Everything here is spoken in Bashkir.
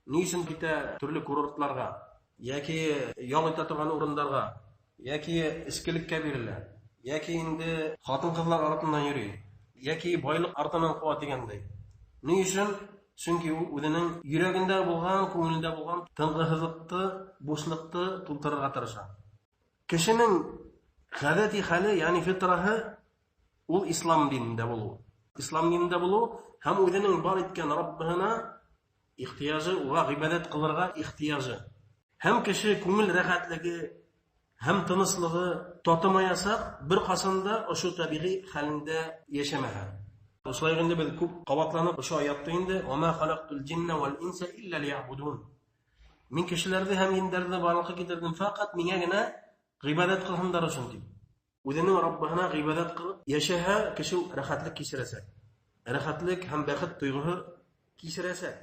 Ни өсөн китә төрлө курортларға, йәки ял итә торған урындарға, йәки эскелеккә бирелә, йәки инде ҡатын-ҡыҙлар артынан йөрөй, йәки байлыҡ артынан ҡыуа тигәндәй. Ни өсөн? Сөнки ул үҙенең йөрәгендә булған, күңелендә булған тынғыһыҙлыҡты, бушлыҡты тултырырға тырыша. Кешенең ғәҙәти хәле, ягъни фитраһы, ул ислам динендә булыу. Ислам динендә булыу һәм үҙенең бар иткән Раббыһына ихтыяжы, уға ғибәҙәт ҡылырға ихтыяжы. Һәм кеше күңел рәхәтлеге һәм тыныслығы татымаясаҡ, бер ҡасан да ошо тәбиғи хәлендә йәшәмәһә. Ошолай инде беҙ күп ҡабатланып ошо аятты инде: "Ва халаҡтул джинна вал инса илля лиябудун". Мин кешеләрҙе һәм ендәрҙе барлыҡҡа килтерҙем фәҡәт миңә генә ғибәҙәт ҡылһындар өсөн тип. Үҙенең Раббыһына ғибәҙәт ҡылып йәшәһә, кеше рәхәтлек кисерәсәк. Рәхәтлек һәм бәхет тойғоһо кисерәсәк.